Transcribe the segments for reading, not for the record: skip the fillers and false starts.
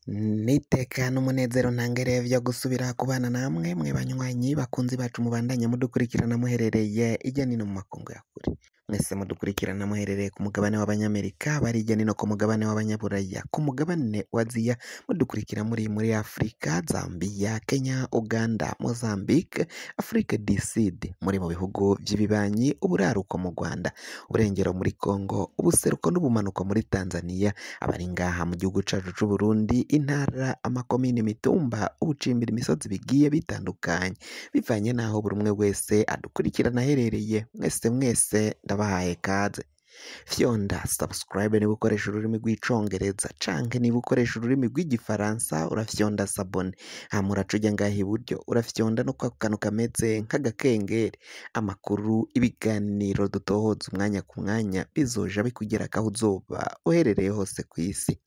N'iteka n'umunezero ntangere vyo gusubira kubana namwe mwe banywanyi bakunzi bacu mubandanya mudukurikirana muherereye irya nino mu makungu ya kure. Mwese mudukurikirana muherereye ku mugabane w'abanyamerika, bari irya nino ku mugabane w'abanyaburaya, ku mugabane wa Aziya, mudukurikira muri Afrika, Zambia, Kenya, Uganda, Mozambique, Afrique du Sud, muri mu bihugu vy'ibibanyi, uburaruko mu Rwanda, uburengero muri Congo, ubuseruko n'ubumanuko muri Tanzania, abari ngaha mu gihugu cacu c'Uburundi, intara, amakomine, imitumba, ubucimbira imisozi bigiye bitandukanye, bivanye n'aho buri umwe wese adukurikirana aherereye. Mwese mwese ndabahaye kaze. Fyonda subscribe niba ukoresha ururimi rw'icongereza canke niba ukoresha ururimi rw'igifaransa urafyonda s'abonner, hama uraca uja ngaha iburyo urafyonda no kwako kantu kameze nk'agakengeri. Amakuru, ibiganiro dutohoza umwanya ku mwanya bizoja bikugerako aho uzoba uherereye hose kw'isi.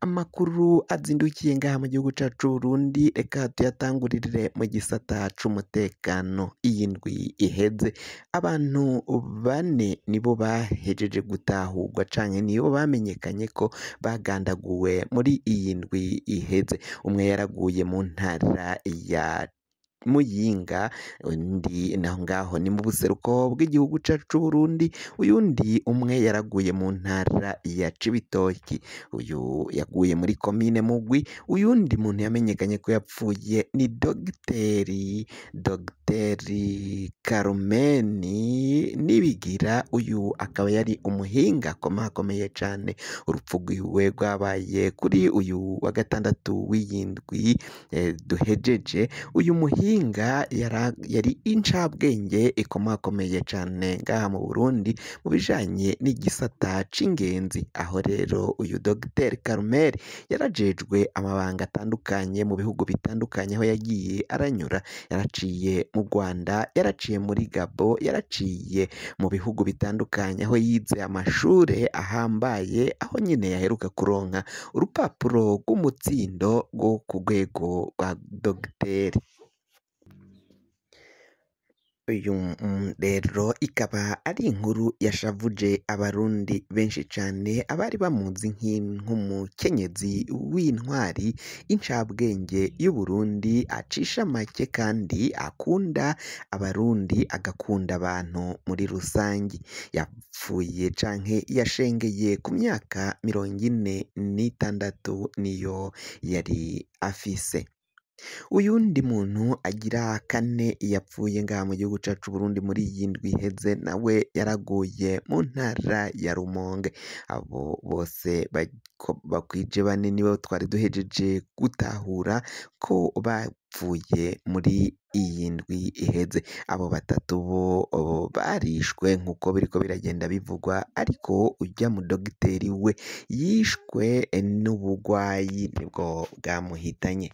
Amakuru azindukiye ngaha mu gihugu cacu c'Uburundi, reka tuyatangurire mu gisata c'umutekano. Iyi ndwi iheze abantu bane nibo bahejeje gutahurwa canke nibo bamenyekanye ko bagandaguwe muri iyi ndwi iheze. Umwe yaraguye mu ntara ya Muyinga, undi naho ngaho ni mu buseruko bw'igihugu cacu c'Uburundi, uyundi umwe yaraguye mu ntara ya Cibitoki, uyu yaguye muri komine Mugwi, uyundi muntu yamenyekanye ko yapfuye ni Dogiteri Karumeni Nibigira, uyu akaba yari umuhinga akomakomeye cane. Urupfu rwiwe rwabaye kuri uyu wa gatandatu w'iyi ndwi duhejeje. Uyu muhinga yari incabwenge ikomakomeye cane ngaha mu Burundi mu bijanye n'igisata c'ingenzi. Aho rero uyu Dogiteri Karumeli yarajejwe amabanga atandukanye mu bihugu bitandukanye aho yagiye aranyura, yaraciye mu Rwanda, yaraciye muri Gabo, yaraciye mu bihugu bitandukanye aho yize amashure ahambaye, aho nyene yaheruka kuronka urupapuro rw'umutsindo rwo ku rwego rwa dogiteri. Uyu rero ikaba ari inkuru yashavuje abarundi benshi cane, abari bamuzi nk'umukenyezi w'intwari, incabwenge y'Uburundi, acisha make kandi akunda abarundi, agakunda abantu muri rusangi. Yapfuye canke yashengeye ku myaka 46 niyo yari afise. Uyundi muntu agira kane yapfuye ngaha mu gihugu cacu c'Uburundi muri iyi ndwi iheze, nawe yaraguye mu ntara ya Rumonge. Abo bose bakwije bane nibo twari duhejeje gutahura ko bapfuye muri iyi ndwi iheze. Abo batatu bo barishwe nk'uko biriko biragenda bivugwa, ariko urya mu dogiteri we yishwe n'ubugwayi nibwo bwamuhitanye.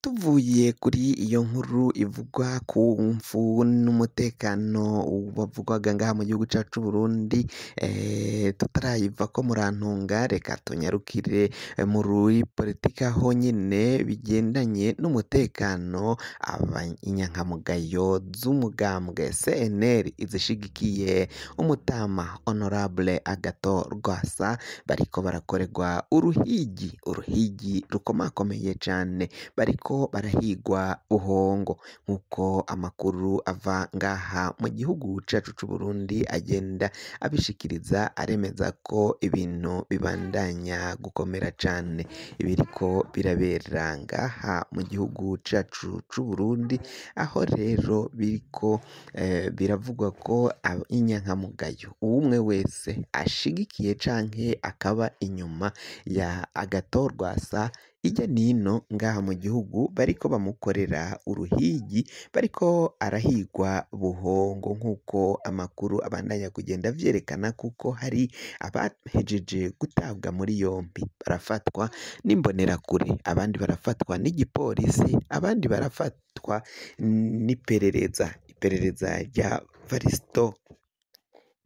Tuvuye kuri iyo nkuru ivugwa ku mfu n'umutekano wavugwaga ngaha mu gihugu cacu c'Uburundi, tutarayivako murantunga, reka tunyarukire muri politika aho nyene bigendanye n'umutekano. Inyankamugayo z'umugambwe CNL izishigikiye umutama Honorable Agathon Rwasa bariko barakorerwa uruhigi, uruhigi rukomakomeye cane, bariko barahigwa buhongo nk'uko amakuru ava ngaha mu gihugu cacu c'Uburundi agenda abishikiriza, aremeza ko ibintu bibandanya gukomera cane ibiriko birabera ngaha mu gihugu cacu c'Uburundi, aho rero biriko biravugwa ko inyankamugayo uwumwe wese ashigikiye canke akaba inyuma ya Agathon Rwasa irya nino ngaha mu gihugu bariko bamukorera uruhigi, bariko arahigwa buhongo nk'uko amakuru abandanya kugenda avyerekana, kuko hari abahejeje gutabwa muri yompi barafatwa n'imbonerakure, abandi barafatwa n'igipolisi, abandi barafatwa n'iperereza, iperereza rya Varisito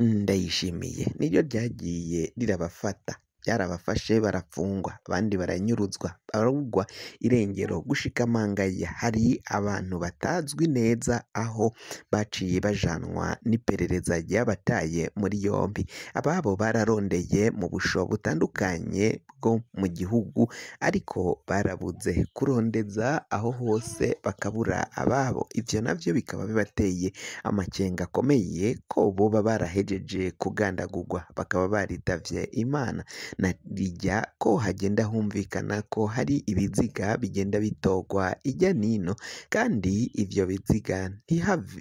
Ndayishimiye niryo ryagiye rirabafata, ryarabafashe barafungwa, abandi baranyuruzwa. barabugwa irengero gushika mangaya. Hari abantu batazwi neza aho baciye bajanwa n'iperereza ryabataye muri yombi. Ababo bararondeye mu busho butandukanye bwo mu gihugu, ariko barabuze kurondeza aho hose bakabura ababo. Ivyo navyo bikaba bibateye amakenga akomeye ko boba barahejeje kugandagurwa bakaba baritavye Imana. Na rirya ko hagenda humvikana ko hari ibiziga bigenda bitogwa irya nino, kandi ivyo biziga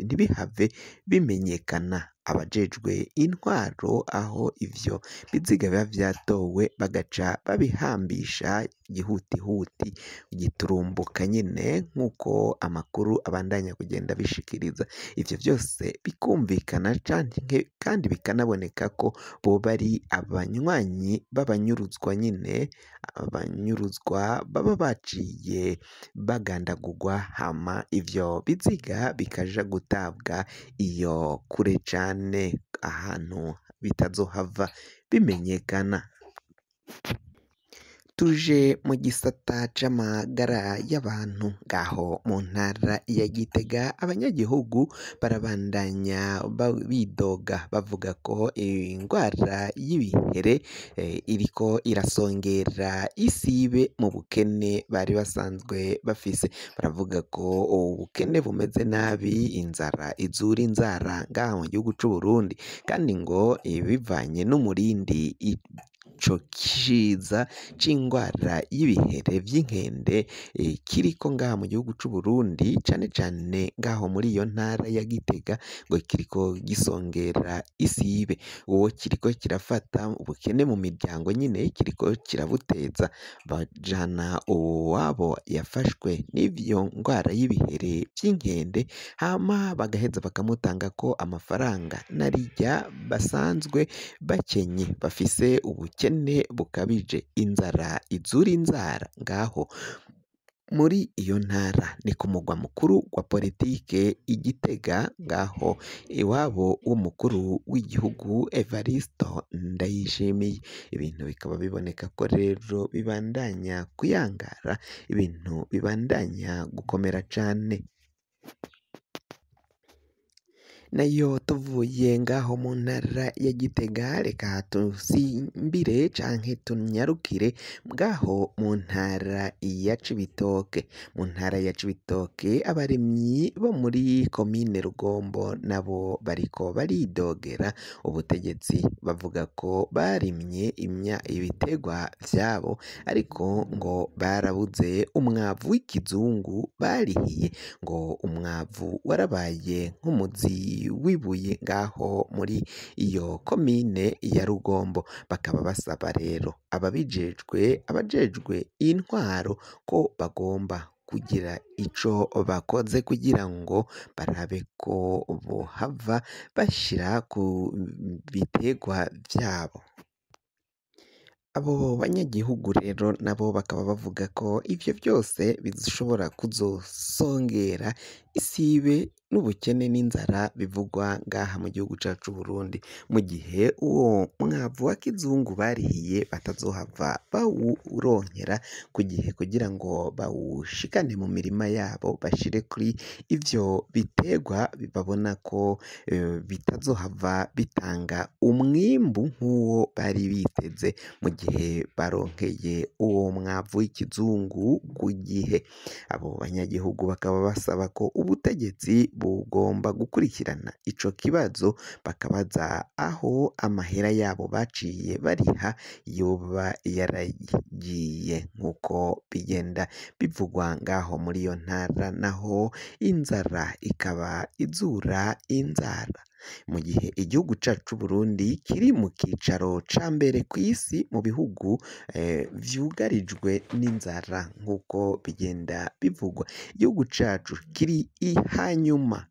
ntibihave bimenyekana. Abajejwe intwaro aho ivyo biziga biba vyatowe bagaca babihambisha gihutihuti giturumbuka nyene, nk'uko amakuru abandanya kugenda bishikiriza. Ivyo vyose bikumvikana canke kandi bikanaboneka ko boba ari abanywanyi b'abanyuruzwa nyene, abanyuruzwa baba baciye bagandagurwa, hama ivyo biziga bikaja gutabwa iyo kure cane ahantu bitazohava bimenyekana. Tuje mu gisata c'amagara y'abantu ngaho mu ntara ya Gitega, abanyagihugu barabandanya bidoga bavuga ko ingwara y'ibihere iriko irasongera isibe mu bukene bari basanzwe bafise. Baravuga ko ubukene bumeze nabi, inzara izura inzara ngaha mu gihugu c'Uburundi, kandi ngo bivanye n'umurindi ico ciza c'ingwara y'ibihere vy'inkende kiriko ngaha mu gihugu c'Uburundi, cane cane ngaho muri iyo ntara ya Gitega, ngo kiriko gisongera isibe. Uwo kiriko kirafata ubukene mu miryango nyene kiriko kirabuteza, bajana uwabo yafashwe n'ivyo ngwara y'ibihere vy'inkende, hama bagaheza bakamutangako amafaranga na rirya basanzwe bakenye, bafise ubukene bukabije, inzara izura inzara ngaho muri iyo ntara. Ni ku mugwa mukuru wa politike i Gitega, ngaho iwabo w'umukuru w'igihugu Evaristo Ndayishimiye. Ibintu bikaba biboneka ko rero bibandanya kuyangara, ibintu bibandanya gukomera cane. Nayo tuvuye ngaho mu ntara ya Gitega, reka tusimbire canke tunyarukire ngaho mu ntara ya Cibitoke. Mu ntara ya Cibitoke abarimyi bo muri komine Rugombo nabo bariko baridogera ubutegetsi, bavuga ko barimye ibitegwa vyabo, ariko ngo barabuze umwavu w'ikizungu barihiye, ngo umwavu warabaye nk'umuzi wibuye ngaho muri iyo komine ya Rugombo. Bakaba basaba rero ababijejwe, abajejwe intwaro ko bagomba kugira ico bakoze kugira ngo barabe ko bohava bashira ku bitegwa vyabo. Abo banyagihugu rero nabo bakaba bavuga ko ivyo vyose bishobora kuzosongera isibe n'ubukene n'inzara bivugwa ngaha mu gihugu cacu Burundi, mu gihe uwo mwavu wa kizungu barihiye batazohava bawuronkera ku gihe kugira ngo bawushikane mu mirima yabo, bashire kuri ivyo bitegwa babona ko bitazohava bitanga umwimbu nk'uwo bari biteze mu gihe baronkeye uwo mwavu w'ikizungu ku gihe. Abo banyagihugu bakaba basaba ko ubutegetsi bugomba gukurikirana ico kibazo, bakabaza aho amahera yabo baciye bariha yoba yaragiye, nk'uko bigenda bivugwa ngaho muri iyo ntara. Naho inzara ikaba izura inzara, mu gihe igihugu cacu c'Uburundi kiri mu kicaro ca mbere kw'isi mu bihugu vyugarijwe n'inzara, nk'uko bigenda bivugwa. Igihugu cacu kiri hanyuma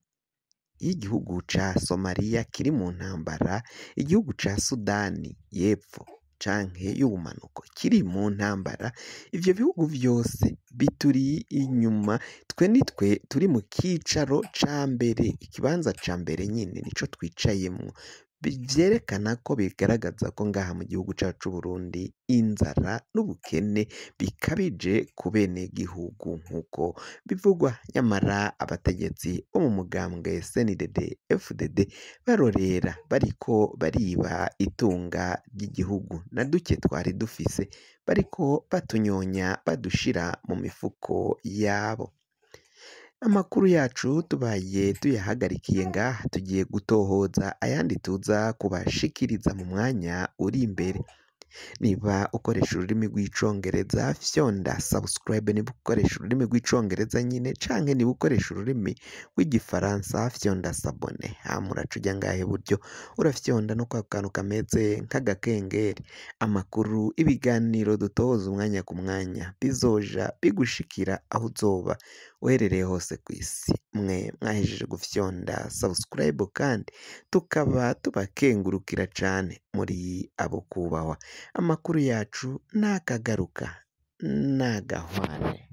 y'igihugu ca Somaliya kiri mu ntambara, igihugu ca Sudani y'epfo canke y'ubumanuko kiri mu ntambara. Ivyo bihugu vyose bituri inyuma, twe nitwe turi mu kicaro ca mbere, ikibanza ca mbere nyene nico twicayemwo. Vyerekana ko bigaragaza ko ngaha mu gihugu cacu c'Uburundi inzara n'ubukene bikabije ku benegihugu nk'uko bivugwa, nyamara abategetsi bo mu mugambwe CNDD FDD barorera bariko bariba itunga ry'igihugu, na duke twari dufise bariko batunyonya badushira mu mifuko yabo. Amakuru yacu tubaye tuyahagarikiye ngaha, tugiye gutohoza ayandi tuza kubashikiriza mu mwanya uri imbere. Niba ukoresha ururimi rw'icongereza fyonda subscribe, niba ukoresha ururimi rw'icongereza nyine canke niba ukoresha ururimi rw'igifaransa fyonda s'abonner, hama uraca uja ngaha iburyo urafyonda no kwa kantu kameze nk'agakengeri. Amakuru, ibiganiro dutohoza umwanya ku mwanya bizoja bigushikira aho uzoba uherereye hose kw'isi. Mwe mwahejeje gufyonda subscribe kandi tukaba tubakengurukira cane, muri abo kubahwa. Amakuru yacu nakagaruka nagahwane.